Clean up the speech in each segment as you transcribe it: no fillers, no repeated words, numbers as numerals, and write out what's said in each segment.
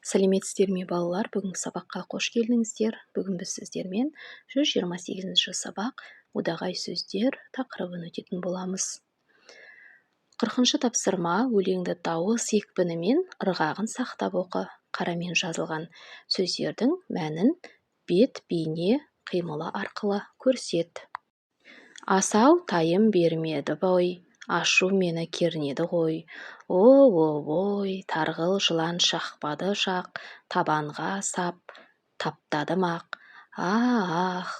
Сәлеметсіздер ме, балалар! Бүгінгі сабаққа қош келдіңіздер. Бүгін біз сіздермен 128-ші сабақ «Одағай сөздер» тақырыбын өтетін боламыз. 40-шы тапсырма: өлеңді дауыс екпіні мен ырғағын сақтап оқы. Қарамен жазылған сөздердің мәнін бет, бейне қимылы арқылы көрсет. Асау тайым бермеді бой, ашу мені кернеді ғой. О-о-ой, тарғыл жылан шақпады шақ, табанға сап таптадым-ақ. А-ах,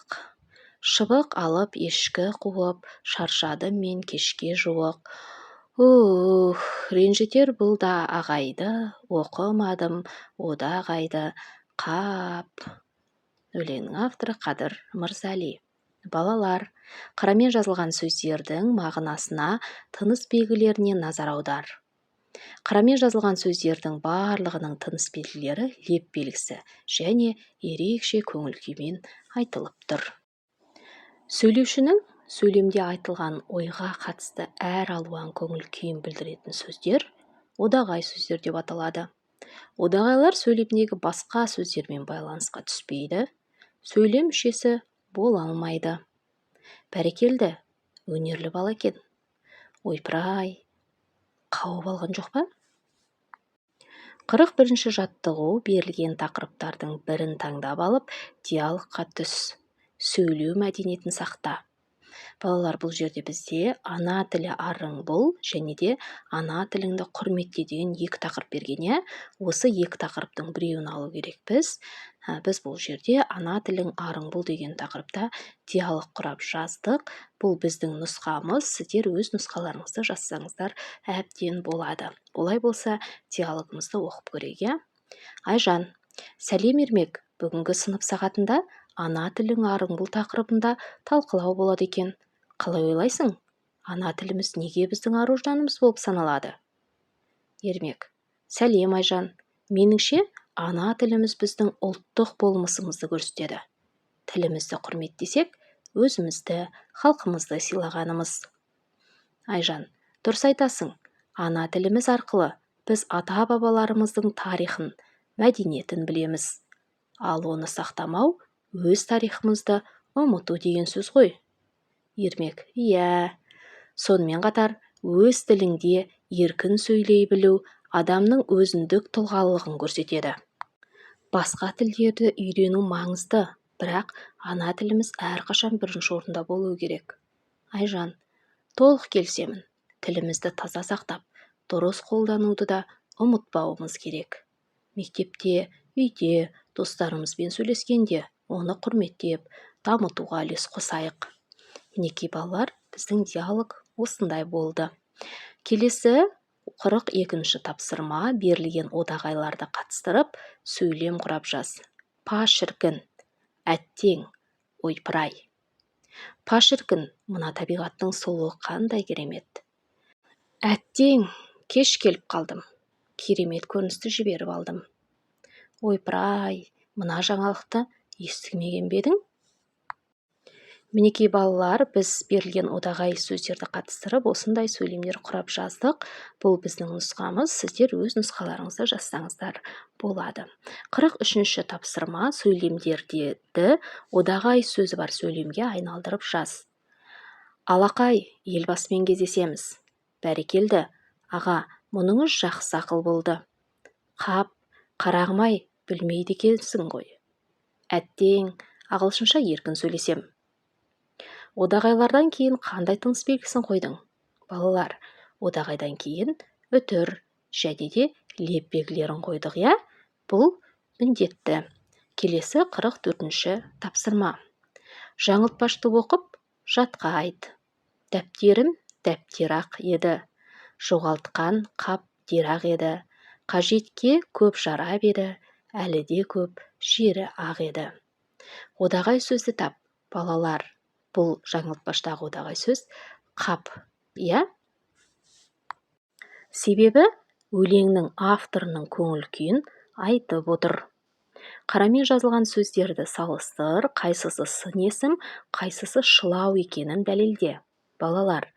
шыбық алып ешкі қуып, шаршадым мен кешке жуық. Ух, ренжітер бұл да ағайды, оқымадым одағайды. Қап. Өлеңнің авторы Қадыр Мырзали. Балалар, қарамен жазылған сөздердің мағынасына, тыныс белгілеріне назар аудар. Қарамен жазылған сөздердің барлығының тыныс белгілері леп белгісі және ерекше көңіл күймен айтылып тұр. Сөйлеушінің сөйлемде айтылған ойға қатысты әр алуан көңіл күйін білдіретін сөздер одағай сөздер деп аталады. Одағайлар сөйлемдегі басқа сөздермен байланысқа түспейді, сөйлем мүшесі бола алмайды. Бәрекелді, өнерлі бала екен. Ойпырай, қауып алған жоқ па? 41-ші жаттығу: берілген тақырыптардың бірін таңдап алып, диалогқа түс, сөйлеу мәдениетін сақта. Балалар, бұл жерде бізде «Ана тілі арың бұл» және де «Ана тіліңді құрметте» деген екі тақырып берген, иә. Осы екі тақырыптың біреуін алу керекпіз. Біз бұл жерде «Ана тілің арың бұл» деген тақырыпта диалог құрап жаздық. Бұл біздің нұсқамыз, сіздер өз нұсқаларыңызды жазсаңыздар әбден болады. Олай болса, диалогымызды оқып көрейік, иә. Айжан: Сәлем, Ермек! Бүгінгі сынып сағатында «Ана тілің арың бұл» тақырыбында талқылау болады екен. Қалай ойлайсың, ана тіліміз неге біздің ару жанымыз болып саналады? Ермек: Сәлем, Айжан! Меніңше, ана тіліміз біздің ұлттық болмысымызды көрсетеді. Тілімізді құрметтесек, өзімізді, халқымызды сыйлағанымыз. Айжан: Дұрыс айтасың. Ана тіліміз арқылы біз ата бабаларымыздың тарихын, мәдениетін білеміз. Ал оны сақтамау өз тарихымызды ұмыту деген сөз ғой. Ермек: Иә, сонымен қатар өз тіліңде еркін сөйлей білу адамның өзіндік тұлғалылығын көрсетеді. Басқа тілдерді үйрену маңызды, бірақ ана тіліміз әрқашан бірінші орында болуы керек. Айжан: Толық келісемін. Тілімізді таза сақтап, дұрыс қолдануды да ұмытпауымыз керек. Мектепте, үйде, достарымызбен сөйлескенде оны құрметтеп, дамытуға үлес қосайық. Мінекей, балалар, біздің диалог осындай болды. Келесі 42-ші тапсырма: берілген одағайларды қатыстырып, сөйлем құрап жаз. Па шіркін, әттең, ойпырай. Па шіркін, мына табиғаттың сұлулығы қандай керемет! Әттең, кеш келіп қалдым, керемет көріністі жіберіп алдым. Ойпырай, мына жаңалықты естімеген бе едің? Мінекей, балалар, біз берілген одағай сөздерді қатыстырып, осындай сөйлемдер құрап жаздық. Бұл біздің нұсқамыз, сіздер өз нұсқаларыңызды жазсаңыздар болады. 43-ші тапсырма: сөйлемдерді одағай сөзі бар сөйлемге айналдырып жаз. Алақай, Елбасымен кездесеміз. Бәрекелді, аға, мұныңыз жақсы ақыл болды. Қап, қарағым-ай, білмейді екенсің ғой. Әттең, ағылшынша еркін сөйлесем. Одағайлардан кейін қандай тыныс белгісін қойдың? Балалар, одағайдан кейін үтір және де леп белгілерін қойдық, иә, бұл міндетті. Келесі 44-ші тапсырма: жаңылтпашты оқып, жатқа айт. Дәптерім дәптер-ақ еді, жоғалтқан қап дер-ақ еді, қажетке көп жарап еді, әлі де көп жері ақ еді. Одағай сөзді тап. Балалар, бұл жаңылтпаштағы одағай сөз «қап», иә, себебі өлеңнің авторының көңіл күйін айтып отыр. Қарамен жазылған сөздерді салыстыр, қайсысы сын есім, қайсысы шылау екенін дәлелде. Балалар,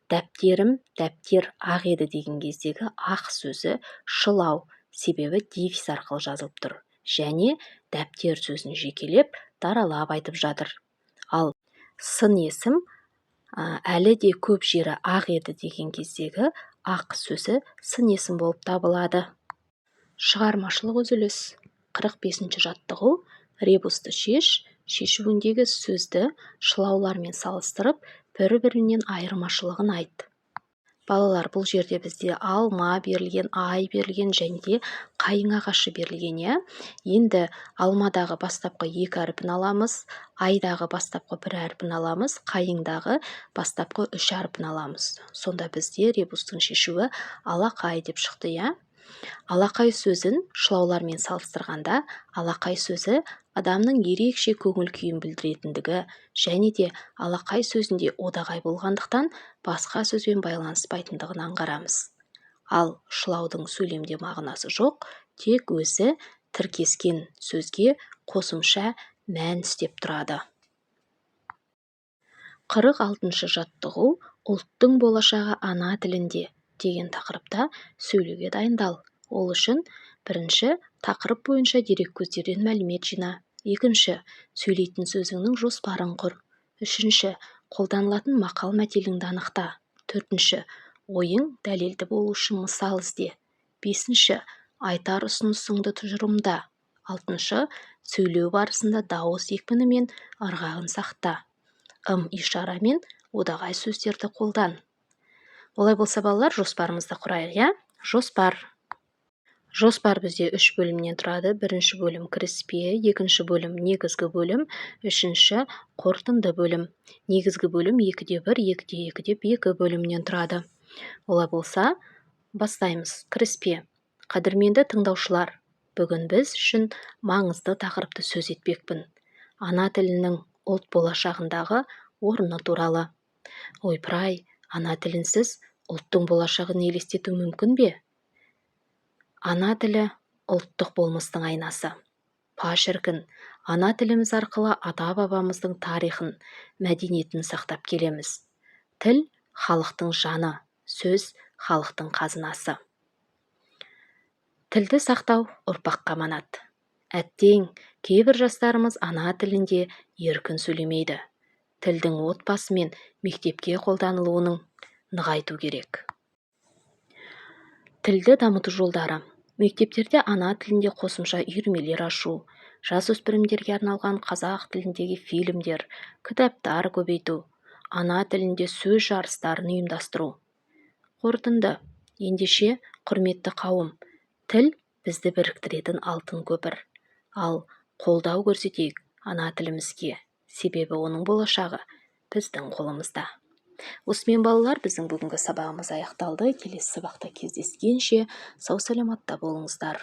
«дәптерім дәптер ақ еді» деген кездегі «ақ» сөзі шылау, Себебі дефис арқылы жазылып тұр және дәптер сөзін жекелеп, даралап айтып жатыр. Ал сын есім әлі де көп жері ақ еді деген кездегі ақ сөзі сын есім болып табылады. Шығармашылық үзіліс. 45-ші жаттығу. Ребусты шеш. Шешуіндегі сөзді шылаулармен салыстырып, бір-бірінен айырмашылығын айт. Балалар, бұл жерде бізде алма берілген, ай берілген және де қайың ағашы берілген, иә. Енді алмадағы бастапқы екі әрпін аламыз, айдағы бастапқы бір әрпін аламыз, қайыңдағы бастапқы үш әрпін аламыз. Сонда бізде ребустың шешуі алақай деп шықты, иә. Алақай сөзін шылаулармен салыстырғанда, алақай сөзі адамның ерекше көңіл күйін білдіретіндігі және де алақай сөзінде одағай болғандықтан, басқа сөзбен байланыспайтындығын аңғарамыз. Ал шылаудың сөйлемде мағынасы жоқ, тек өзі тіркескен сөзге қосымша мән үстеп тұрады. 46-шы жаттығу. «Ұлттың болашағы ана тілінде» деген тақырыпта сөйлеуге дайындал. Ол үшін, бірінші, тақырып бойынша дереккөздерден мәлімет жина; екінші, сөйлейтін сөзіңнің жоспарын құр; үшінші, қолданылатын мақал-мәтеліңді анықта; төртінші, ойың дәлелді болу үшін мысал ізде; бесінші, айтар ұсынысыңды тұжырымда; алтыншы, сөйлеу барысында дауыс екпіні мен ырғағын сақта, ым-ишара мен одағай сөздерді қолдан. Олай болса, балалар, жоспарымызды құрайық, иә. Жоспар. Жоспар бізде үш бөлімнен тұрады. Бірінші бөлім – кіріспе, екінші бөлім – негізгі бөлім, үшінші – қорытынды бөлім. Негізгі бөлім 2 де 1, 2 де 2 деп екі бөлімнен тұрады. Олай болса, бастаймыз. Кіріспе. Қадірменді тыңдаушылар, бүгін біз үшін маңызды тақырыпты сөз етпекпін: ана тілінің ұлт болашағындағы орны туралы. Ойпырай, ана тілінсіз ұлттың болашағын елестету мүмкін бе? Ана тілі – ұлттық болмыстың айнасы. Па, шіркін, ана тіліміз арқылы ата-бабамыздың тарихын, мәдениетін сақтап келеміз. Тіл – халықтың жаны, сөз – халықтың қазынасы. Тілді сақтау – ұрпаққа аманат. Әттең, кейбір жастарымыз ана тілінде еркін сөйлемейді. Тілдің отбасы мен мектепте қолданылуын нығайту керек. Тілді дамыту жолдары: мектептерде ана тілінде қосымша үйірмелер ашу, жасөспірімдерге арналған қазақ тіліндегі фильмдер, кітаптар көбейту, ана тілінде сөз жарыстарын ұйымдастыру. Қорытынды. Ендеше, құрметті қауым, тіл – бізді біріктіретін алтын көпір. Ал қолдау көрсетейік ана тілімізге, себебі оның болашағы біздің қолымызда. Осымен, балалар, біздің бүгінгі сабағымыз аяқталды. Келесі сабақта кездескенше, сау саламатта болыңыздар.